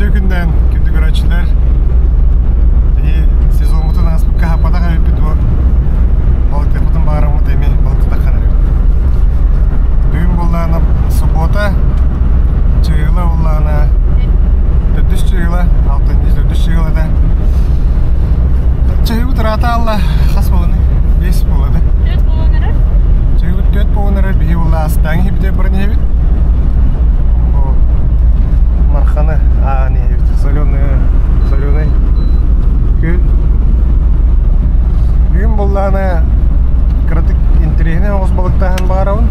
Үтүө күннээн күндү көрөөччүлэр! Биһи сезоммутун ааспыкка хаппатах эбиппит дуо? Балыктыахпытын баҕараммыт эмиэ балыктатахха эрэбит. Бүгүн буоллаҕына суббота, чыыла буоллаҕына төрдүс чыыла, алтынньы төрдүс чыылата. Чыыбыт ыраата аалла хас буолуный? Биэс буолла да? Төрт буолан эрэр. Чыыбыт төрт буолан эрэр биһи буолла астааҥ иһибитэ баран иһэбит. Бу Марханы ааһан иһэбит. Соленый, соленый күөл. Бүгүн буоллаҕына кыратык интэриэһинэй оҕус балыктааһын баҕарабын.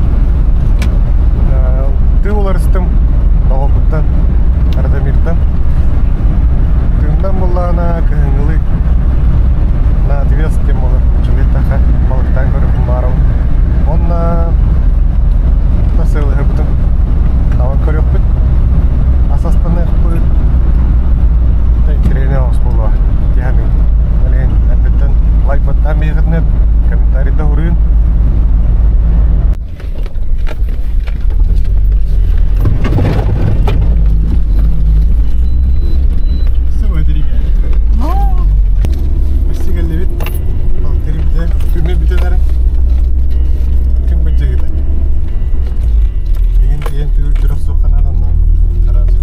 Тыы уларыстым доҕорбуттан, Радомиртан. Тыындан буоллаҕына кыһыҥҥылыы на отвес диэн буолар. Дьулетаха балыктаан көрөбүн баҕарабын. Уонна сыалыһарбытын табан көрүөхпүт. Ас астаныахпыт. Интэриэһинэй оҕус буолуо дии Ол иһин эрдэттэн лайк баттаан биһиэхитинэ комментарийда уруйун. Кэллибит. Балыктыыр Күммүт бүтэн эрэ. Күн быдьыгыта. Игин тиийэн түгүр түрэх суох ханаан онно араас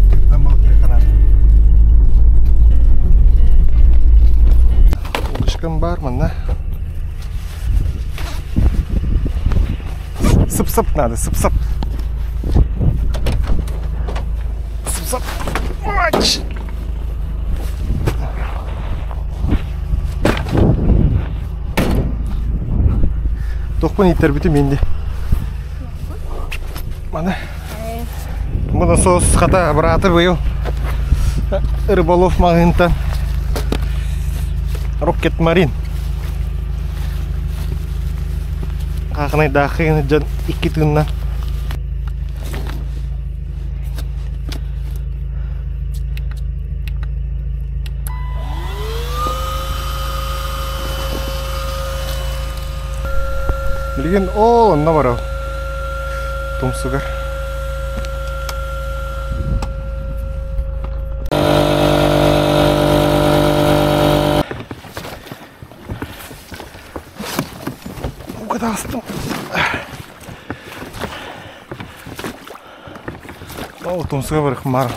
тыыттан балыктыыр ханаан. Удочкам бар манна. Сып-сып надо, сып-сып. Сып-сып. Ач! Тохпун ииттэрбитим инди. Маны. Мына соус хата браты быйыл рыболов маҕаһыынтан Rocket Marine хаахынайдааххын дьон икки тыынна Билигин ол онно барабын. Тумсугар. Угадастым. Ол тумсуга барыхым бар.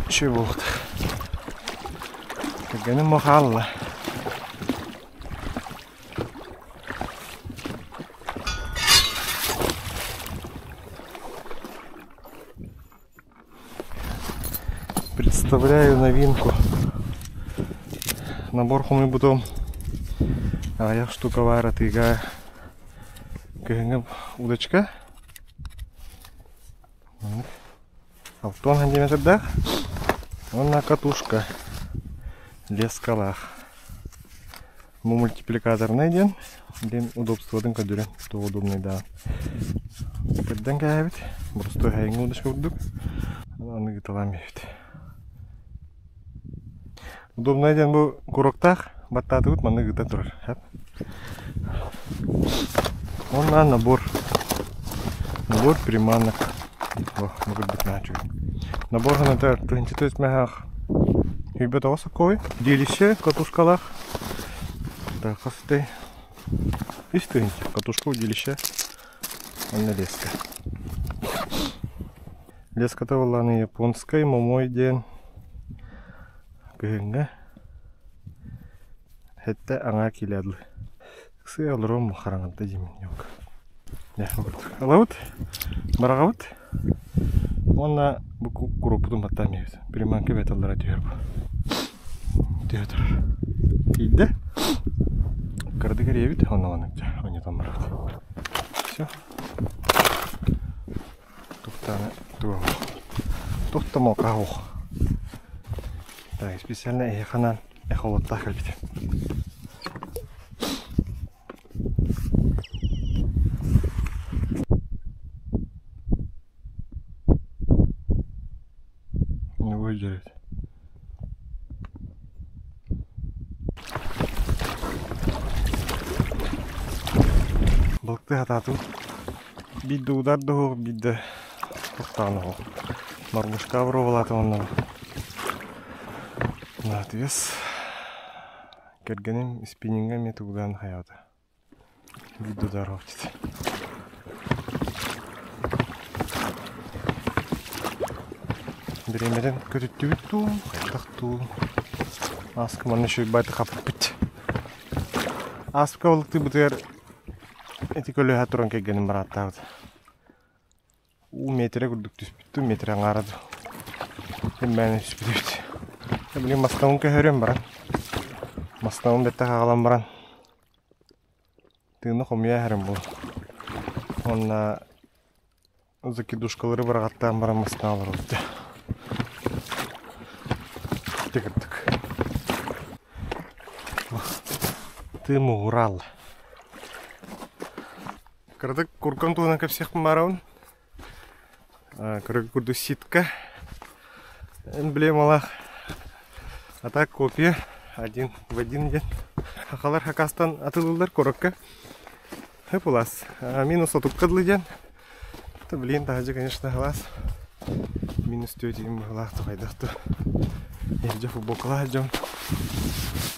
Үчүгэй буолуохтаах. Кэргэним бу хаалла. Представляю новинку. Набор хомуйбутум. Аҕыйах штука баар атыыга кыһыҥҥы удочка. Алтон сантиметрдаах уонна катушка лескалаах. Бу мультипликаторнай диэн, диэн удобствотын көрдөрөн туох удобнайдааҕын. Кырдан кээһэбит, боростуой хайыҥҥы удочка курдук. Аны ыыталаан биэрэбит. Удобнай диэн бу куроктаах баттаатыбыт маннык ыыта турар. Уонна набор. Набор приманок. О, бу курдук наһаа үчүгэй. Набор саната тыһыынча мэһээх Үйбэт оҕо сокуой. Удилище катушкалаах. Так, хасты. Үс тыһыынча. Катушка удилище. Уонна леска. Леската буоллаҕына японскай момой диэн кыһыҥҥы Сэттэ аҥаа киилэ дылы. Ыксыы олоруом хараҥарда диэмин yok. Ылабыт, бараҕабыт уонна бу куруппутун баттаан биэрэбит. Приманка бэталлара түһэр бу. Түһэ турар. Тиийдэ. Кыратык эрийэбит, онно маннык дьэ онньотон барабыт. Все. Тухтааны туох. Тухтамо каһуох. Так, специально эһиэхэ Эхолоттаах кэлбит. Не выдержит. Балыкты хатаатым. Биирдэ удар да суох, биирдэ Туохтаҕын оһох. Мормышка боруобалаатым онно. Наатыйас. Кэргэним спиннингэ эмиэ тугудаан хайаабыта. Биир удар диэтэ. Бириэмэтин көтүттүбүт дуу, хайдах дуу. Ааска манна үчүгэй хаппыт. Ааска балыктыыбытыгар ити көлөһө туран кэргэним барааттаабыт. Уу метрэ курдук түспүт дуу, метрэ аҥаара дуу. Иммээнэ түспүт эбит. Билигин мастабын көһөрүөм баран. Мастабын бэттэх аҕалан баран тыыны хомуйа иһэрим буолуо. Уонна закидушкалары быраҕаттаан баран мастаан олоробут дьэ. Ити курдук. Тыы муҥураал. Кыратык куркан туһунан кэпсиэхпин баарабын. Кыргы курдук ситка. Эмблемалаах. А так копия один в один диэн. Хахалар хакастан атылыллар куоракка. Хыпылас. Минус отукка дылы диэн. Это, блин, таһырдьа, конечно, глаз. Минус тетя быһылаах хайдах да. Иһирдьэ футболкалаах дьон.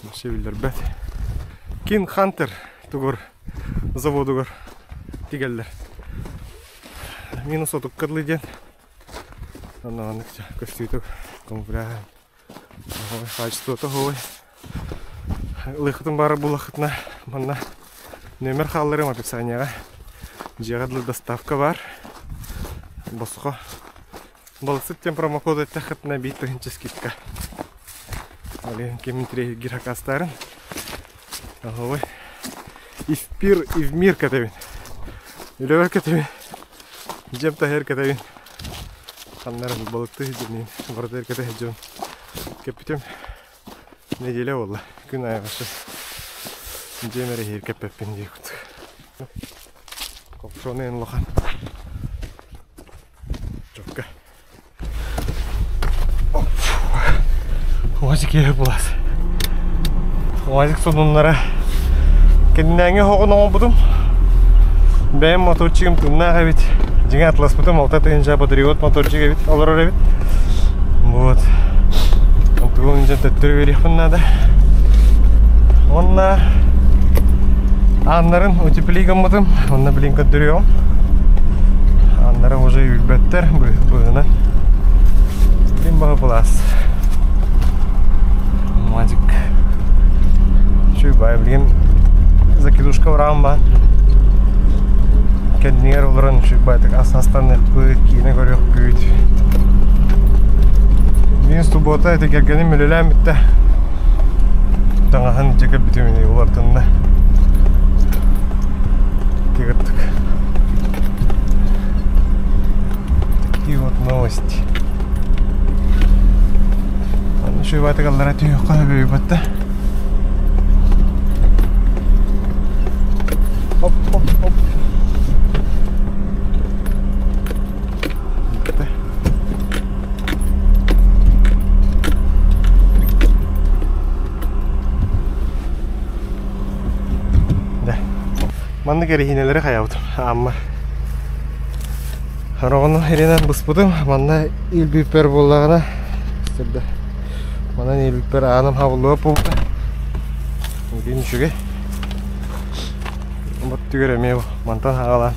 Вообще биллэрбэт. Кин Хантер тугур заводугар тигэллэр. Минус отукка дылы диэн. Онно көстүүтүк камуфляж качествота хоой. Ылыахытын баара булахытына манна номер хаалларым описанияҕа. Дьиэҕэ дылы доставка бар. Босхо. Балыксыт диэн промокод эттэххитинэ биир тыһыынча скидка. Олен ким интириэһиргиир хакастаарын. Оһуобай. И в пир, и в мир кэтэбин. Үлэбэр кэтэбин. Дьиэм таһыгар кэтэбин. Ханна эрэ балыктыы сылдьан барытыгар кэтэ сылдьабын. Кэппитим неделя буолла. Күн аайы вообще дьиэм эрэ иһигэр кэппэппин дии курдук. Копченый улахан. Чокка. Уазик киэһэ булаас. Уазик сонуннара кэннээҥи оһоҕун оҥорбутум. Бэйэм моторчигым тыыннаах эбит. Дьиҥэ атласпытым 6 тыһыынча патриот моторчик эбит, олорор эбит. Вот. Онтугун дьэ төттөрү биэриэхпин наада. Уонна ааннарын утеплить гыммытым. Онно билин көрдөрүөҕүм. Ааннара уже үүрбэттэр быһыынан. Ким баҕа былаас. Мадик. Чуй бай билигин закидушка ураан баан. Кэннигэр олорон чуй байтык ас астаныахпыт, киинэ көрүөхпүт. Мин суббота ити кэргэним үлэлээн бүттэ. Таҥаһын дьэ кэлбитим ини улартынна. Тигырдык. Такие вот новости. Аны шуйбатык аллара түһүөххэ сөбөйбөттө. Оп, оп, оп. Маннык эрэһиинэлэри хайабытым Амма. Хороҕону иринэн быспытым. Манна илбиппэр буоллаҕына сирдэ. Манан илбиппэр ааным хабыллыа буолбута. Билин үчүгэй. Бот түгэр эмиэ мантан хаалан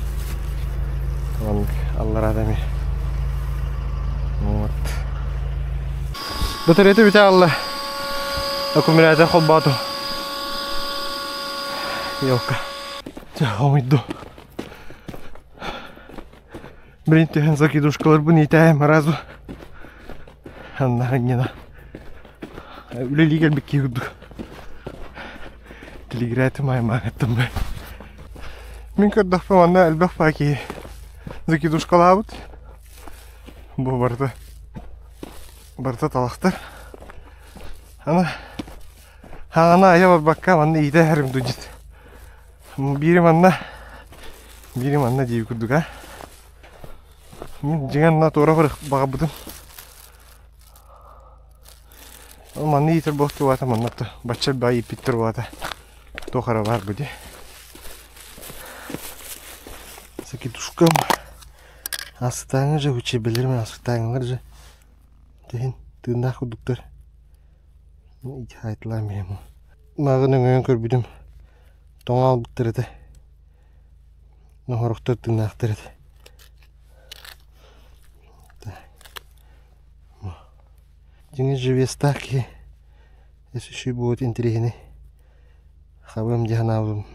маннык аллараа эмиэ. Вот. Батареята бүтэ алла. Аккумулятор холбоотум. Елка. Чэ, хомуйду. Блин, түһэн закидушкаларбын иитээм разу. Анна анньына. Үлэлии кэлбит киһи курдук. Тилигирээтим аймаан бай. Мин көрдөхпө манна элбэх баа киһи закидушкалаабыт. Бу барыта барыта талахтар. Аны хаана айа барбакка манна иитэ иһэрим дудит. Биири манна, биири манна дии курдук а. Мин дьиҥэ анна туора баҕарбытым. Манна иитэр буолуохтуубата манна бачча баа ииппиттэр буолата. Туох эрэ баар бу дии. Закидушкам. Астааҥы дьэ учебэлэрим астааҥылар дьэ тиһин тыыннаах курдуктар. Айтылаан биһиэм. Мааҕын өҥөйөн көрбүтүм тоҥо албыттар этэ. Ноһорохтор тыыннаахтар этэ. Дьиҥэ живецтаах киһи эсүшүй буолбут интэриэһинэй. Хабыам дии санаабытым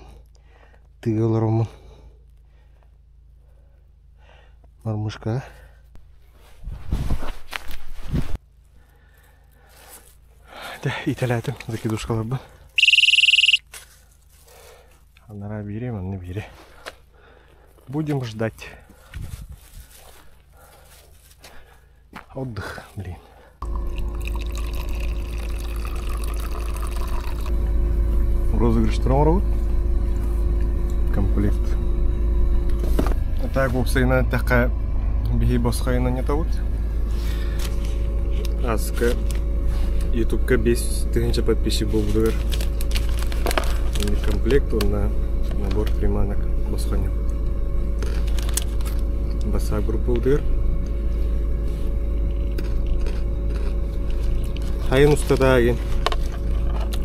тыга олороммун мормушкаҕа. Дьэ, иитэлээтим закидушкаларбын. Анараа биири, манна биири. Будем ждать. Отдых, блин. Розыгрыш оҥоробут. Комплект. Так уопсайынан эттэххэ биһи босхойунан ньытабыт. Аска ютубка 5000 подписчик буолбутугар комплект уонна набор приманок босхоню. Бассаап группабытыгар Хайын устата агин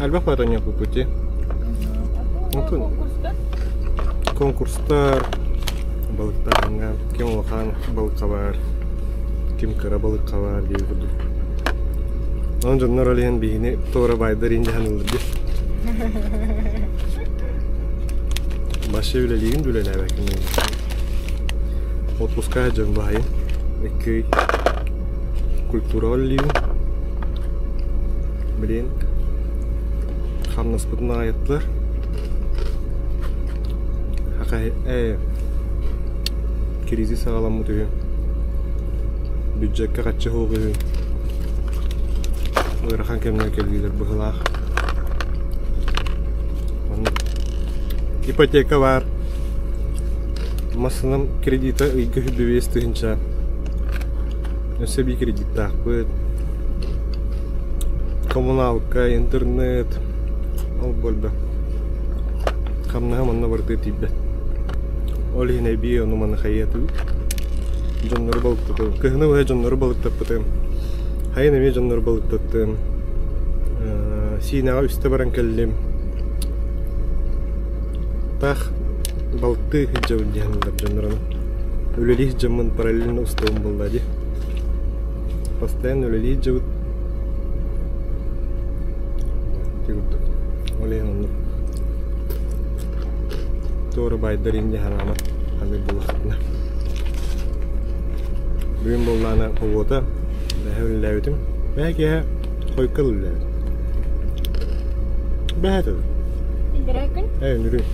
Альбах баатаньаппыппыт дии. Конкурстар? Конкурстар балыктааһыҥҥа ким улахан балыкка баар, ким кыра балыкка баар диэн курдук. Онон дьоннор ол иһин биһини туора баайдар иһин дьаһан ыллар дии. Вообще үлэлиигин да үлэлээбэккин Отпуска дьон баһайын. Икки культураҕа үлэлиибин. Блин, хамнаспытын аҕайаттылар. Кризис саҕаламмыт үһү. Бюджекка хаччы суох үһү. Ыарахан кэмҥэ кэллилэр быһыылаах. Маннык ипотека баар. Массыынам кредита ыйга 105 тыһыынча. Өссө эбии кредиттаахпыт. Коммуналка, интернет, ол буолба. Хамнаһым онно барыта тиийбэт. Ол иһин эбии ону-маны хайыатыбыт. Дьоннору балыктатабын. Кыһыны быһа дьоннору балыктаппытым. Хайын эмиэ дьоннору балыктаттым. Сиинэҕэ үстэ баран кэллим. Таах балыктыы сылдьабын диэн дьоннорун. Үлэлии сылдьаммын параллельно устабын буолла дии. Постоянно үлэлии сылдьабыт. Ити курдук. Ол иһин оннук. Туора баайдар инньэ санаамат ханнык буоллахпына. Бүгүн буоллаҕына погода бэһэ үлэлээбитим. Бэһэ киэһэ хойукка үлэлээбитим. Бэһэ этэ. Интэрээ күн? Ээ, үнүрүүн.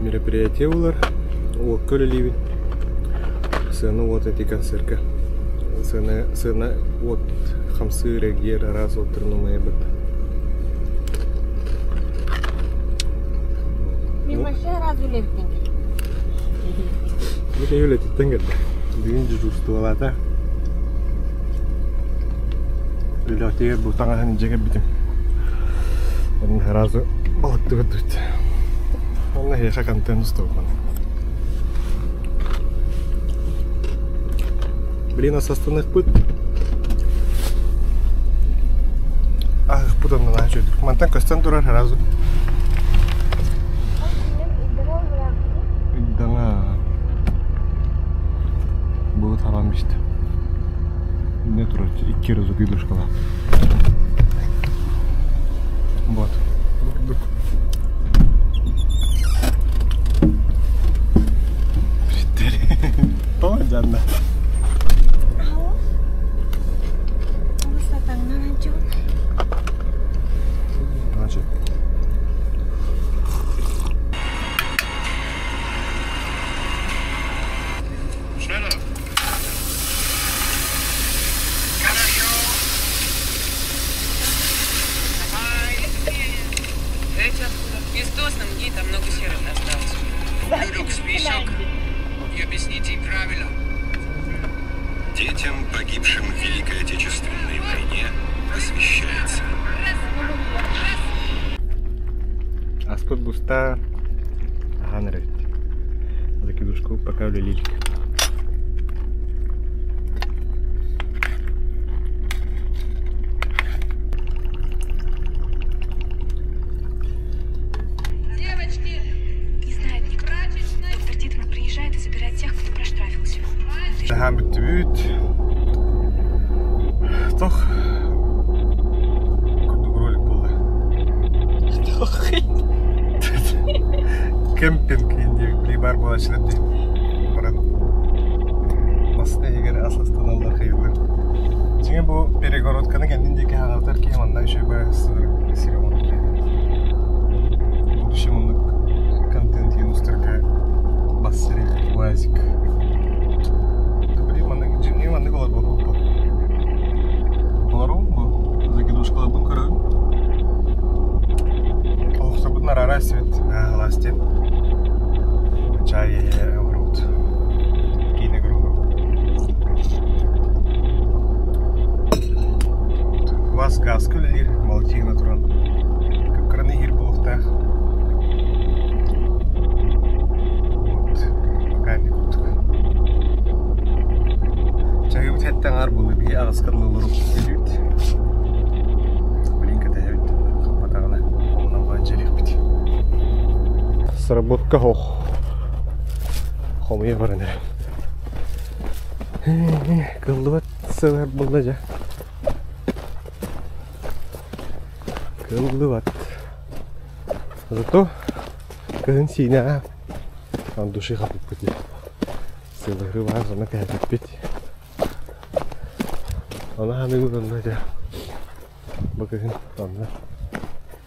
Мероприятие булар. Уокка үлэлиибин. Сыана уот эти концерка. Сыана, сыана уот хамсыыр, эргийэр араас уоттарын умайбыт. Мин вообще сразу үлэбиттэн Бу киһи үлэтиттэн кэллэ. Бүгүн дежурстволаата. Үлэтигэр бу таҥаһын илдьэ кэлбитим. Онно сразу балыкты көрдүбүт. Онно эһиэхэ контент устабыт. Блин, асастаныахпыт. Аһыахпыт онно наһаа үчүгэйдик. Мантан көстөн турар сразу. Ыйдаҥа. Былыт хабан бишти. Не турар икки разок идушкалаах. Вот. Тоҕо дьанна? Значит. Это откуда? Из Досна, мне там много серы осталось. Людок список и объясните правила. Детям, погибшим в Великой Отечественной войне, посвящается. Аспыт буста аһаан эрэбит. Закидушку пока үлэлиир. Аһаан бүттүбүт. Тох курдук ролик буолла. Кемпинг диэн баар буолааччылар дии. Баран массыына иһигэр ас астаналлар хайыылар. Дьиҥэ бу перегородканы кэннин диэки хаҥатар киһи манна үчүгэй сыр сир оҥорор В общем, оннук контент диэн устарга бассыр УАЗик. Блин, маннык дьиҥҥэ маннык олорбоппут. Олорум бу закидушкаларбын көрөбүн. Олохторбутун араара истибит алаас диэн. Чай иһэ олоробут. Киинэ көрөбүт. Квас газка үлэлиир, молотина туран. Кып-кыраны иһир буолуохтаах. Вот, пока не курдук. Чайыбыт сэттэ аҥаар буолла, биһи аҕыска дылы олоруп кэлбит. Блин, кэтэһэбит, хаппатаҕына, онон баанчалыахпыт. Сработка ох. Хомуйа баран эрэ. Кыллыбат сылар буолла дьэ. Кыллыбат. Зато кыһын сиинэ от души хапыппыт дии. Сылыгы баар сонно кэһэппиппит. Ону ханыыбыт онно дьэ бу кыһын онно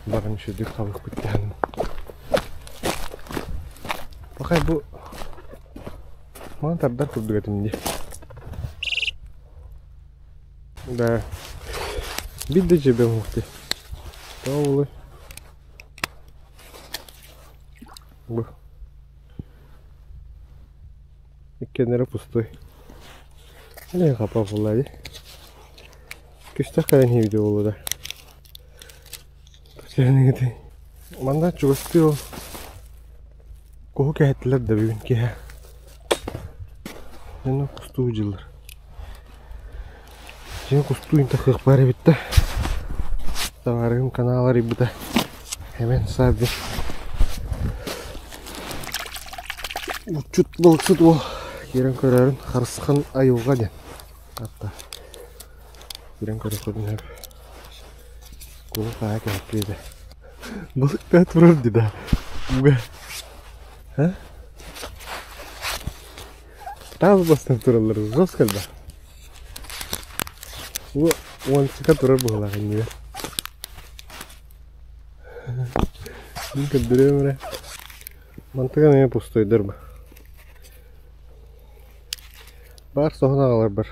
баран үчүгдүк хабыппыт диэн. Пахай бу Маны тардар курдук этим дии. Да. Биир да дьиэбэ уһук дии. Тоҕо буолуой? Бу. Иккиэннэрэ пустой. Эле хапа буолла дии. Күстэх кэлэн иһибит буолуо да. Манна чугастыы ол Куһу кэһэттилэр да бүгүн киэһэ. Дьоно кустуу дьыллар. Дьиҥ кустуу интахыах баар эбит да. Табаарыһым канал арыйбыта. Эмэн Саввин. Уччут балыксыт уол киирэн көрөөрүн Харысхан айылҕа диэн. Атта. Киирэн көрөххүтүн сөп. Куһу хаһа кэһэттиэ этэ. Балык турар дии да. Уга. А? Таас бастан тураллар жестко да. Бу уончака турар быһыылаах иннигэр. Мин көрдөрүөм эрэ. Мантыга эмиэ пустойдар бу. Баар соһон аҕаларбар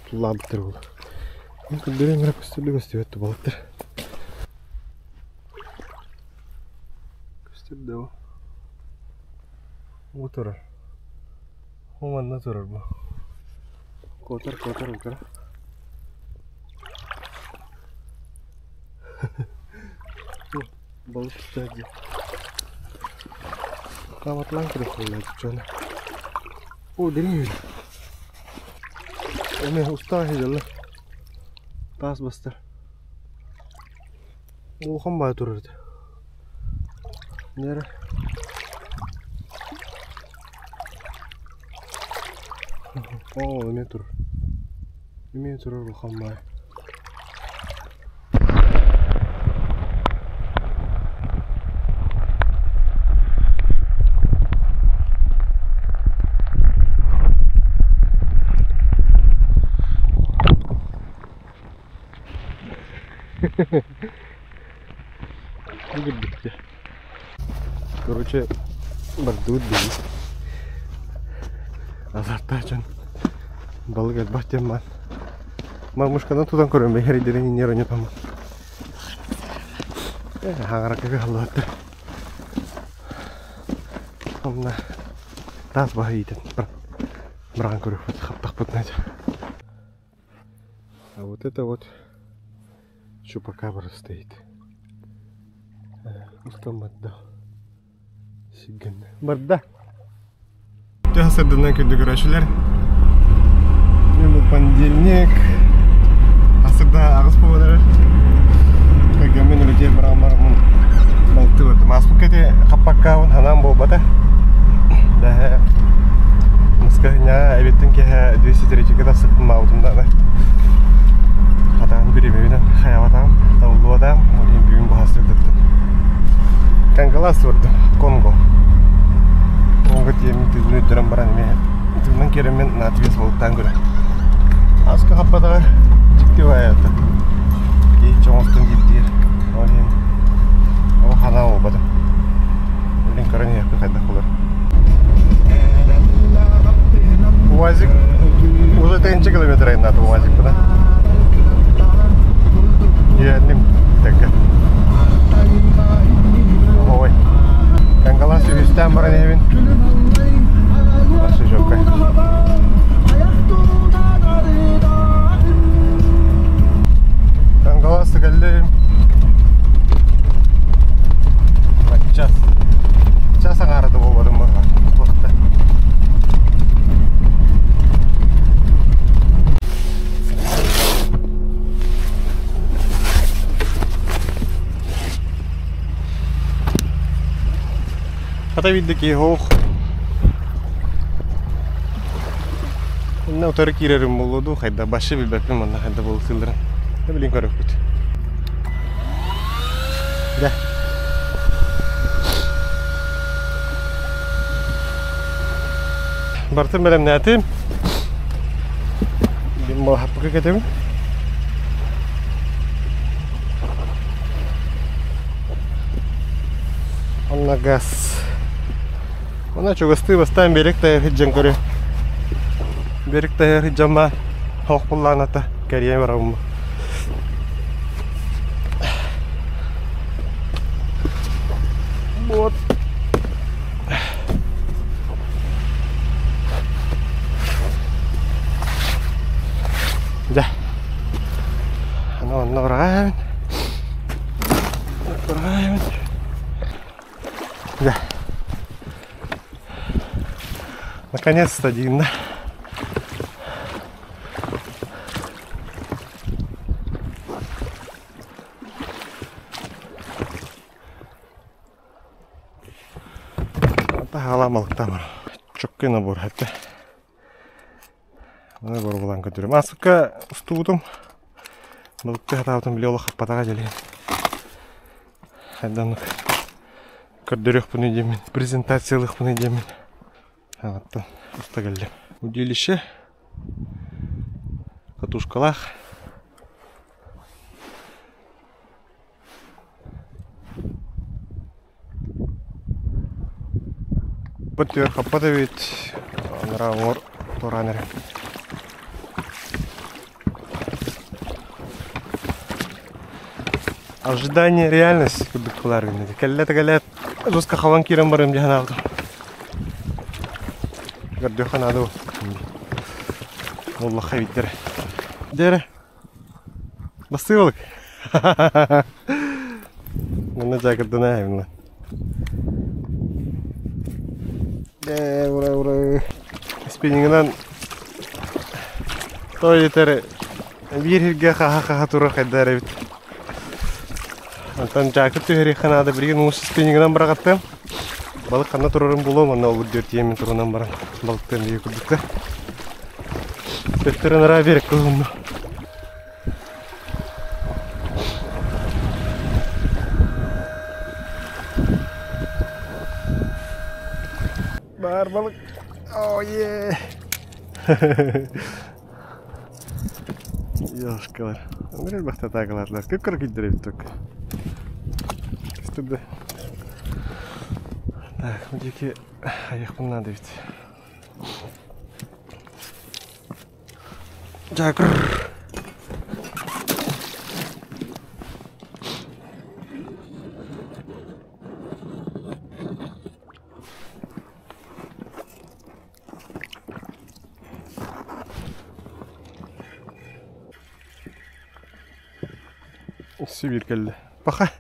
туллаабыттар буолар. Мин көрдөрүөм эрэ көстүллү көстүбэт да балыктар. Көстөр да ол. Уу турар. Уу манна турар бу. Куотар куотар утара. Балык тута дии. Хааматылаан кэлэ буолла дьоно. О, дириҥ үһү. Эми устаах сылдьаллар. Таас бастар. Улахан баай турар этэ. Нэрэ. Оо, эмиэ турар. Эмиэ турар улахан баай. Бүгүрбүттэ. Короче, бардыбыт биһиги. Азартаах дьон балык элбэх диэн баар. Мамушканан тутан көрөн бэйэридэрин иннер онньотоммут. Хаҥаракка кыһаллыбаттар. Онно таас баһа иитэн быраҕан көрүөхпүт, хаптахпытына А вот это вот чупакабра стоит. Устаммат да. Сиггэннэ. Барда. Төһө сырдынан күндү көрөөчүлэр. Бу понедельник. Асырда аҕыс буолар. Кэргэммин үлэтиэр бараммармын балты бардым. Ааспыкка ити хаппаккаабын ханаан буолбата. Бэһэ Баскаһыҥҥа эбиэттэн киэһэ 203-гэ тахсыбытым маабытым даҕаны. Хатаан бириэмэбинэн хайаабатаҕым, табыллыбатаҕым, ол иһин бүгүн быһаас сырдаттым. Кангалаас турдум, Конго. Конго тиэмин тыынын үрдэрэн баран эмиэ тыынан киирэммин наатыйа суолуттаан көрө. Аска хаппатаҕа дьикти баайата. Киһи чоҥостон киирдиир. Ол иһин ол ханаа буолбата. Билин көрөн иһиэхпит хайдах буолар. УАЗик уже тыһыынча километр айаннаата УАЗикпына. Иэнним тэкке. Ой. Кангалас үһүстээн баран иһэбин. Сижокка. Кангалас кэллим. Час. Час аҥаарыда буолбатым баҕа. Туохта. Хата биирдэ киһи оһох. Инна утары киирэрим буолуо дуу, хайда башы билбэппин манна хайда буолсылларын. Билин көрөкпүт. Да. Бартын бэлэмнээтим. Хаппыка кэтэбин. Онно газ. Онно чугастыы бастаан берег тайар сылдьан көрүө. Берег тайар сылдьамма хоох буллааната кэрийэн барабын. Вот. Дьэ. Аны онно быраҕаайабын. Быраҕаайабын. Дьэ. Наконец-то диин да. Таһаҕаламалыктаамар чоккой набор этэ. Аны боруобалаан көрдөрөм. Аасыкка устубутум. Балыкты хатаабытым били олох хаппатаҕа дьэлиһин. Хайданнык көрдөрүөхпүнүй диэммин, презентациялыахпыный диэммин. Аҕаттан уста кэллим. Удилище катушкалаах. Бу хаппат эбит анараа уҥуор туораан эрэ. Ожидание реальность курдук кылаар гынна. Кэллэ кэлээт жестко хабан киирэн барыам дии санаабытым. Көрдүөххэ наада бу. Буоллахха эбиттэр. Дьэ Бастыыбалык. Манна дьаакырдана эбин Ээ, ура, ура. Спиннингынан той этэр биир сиргэ хаһа-хаһа турар хайдар эбит. Онтон дьаакыр түһэриэххэ наада билигин муус спиннингынан быраҕаттым. Балык ханна турарын булуом, онно ол үрдүөр тиийэммин турунан баран балыктыам диye курдукка. Төттөрү нара берекке уһунну. Бар балык. О, е. Ёшкалар. Андрей бахтатаакалаатылар. Көп кыргыйдыр эбит только. Кыстырды. Так, бу диэки айахпын надо ведь. Дьаакыр. Сибиир кэллэ. Паха.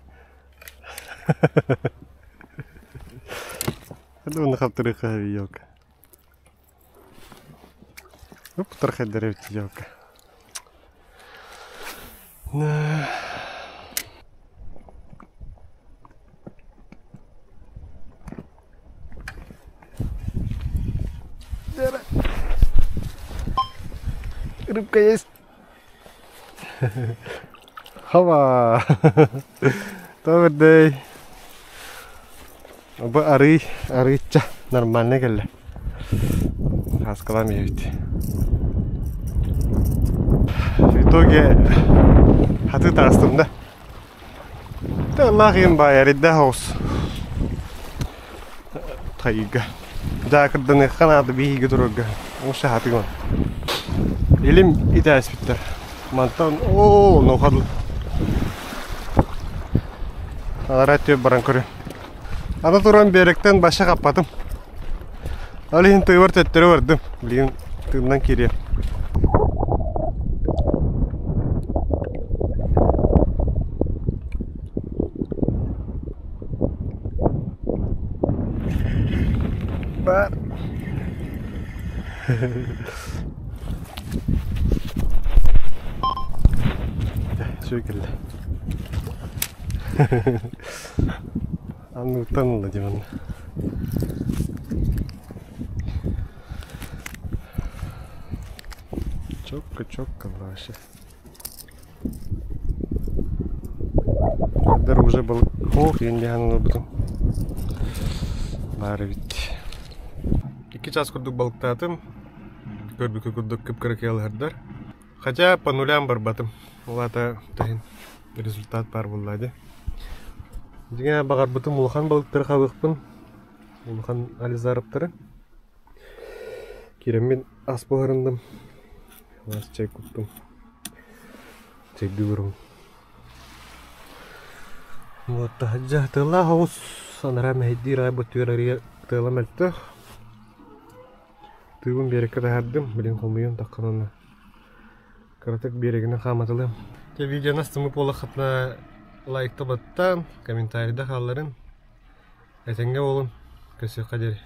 Ханна хаптырыха елка. Оп, тархайдар эбит елка. Рыбка есть. Хава! Добрый Бу арый, арыычча нормально кэллэ. Хаскалаам иһэбит. В итоге хаты таастым да. Тыллаах иһин баайар идэ хаус. Тайга. Дьаакырданыахха наада биһиги турарга. Уша хатыгын. Илим итээспиттэр. Мантан оо, нохадыл. Алара өттүгэр баран көрүм. Аны туран биэрэктэн баша хаппатым. Ол иһин тыыбар төттөрү бардым. Билигин тыыннан киириэм. Бар. Үчүгэй кэллэ. Анныттан ылла дии манна. Чокко-чокко вообще. Дар уже балык хоох иэн ылбытым. Баар эбит. Икки час курдук балыктаатым. Көрбүккэ курдук кып-кыракый алыһардар. Хотя по нулям барбатым. Ол аата таһын результат баар буолла дии. Дьиҥэ баҕарбытым улахан балыктары хабыахпын, улахан ализаровтары. Киирэммин ас буһарынным, ас чай куттум. Чэйдии олоробун. Вот таһырдьа тыаллаах оҕус анараа мэһэйдиир аҕай бөттүгэр арыйа тыала мөлтөх. Тыыбын биэрэккэ таһаардым, билин хомуйан тахханана кыратык биэрэгинэн хааматылыам. Дьэ видеоны астыммыт буоллаххытына лайкта баттаан, комментарийда хаалларын. Этэҥҥэ буолун, көрсүөххэ диэри.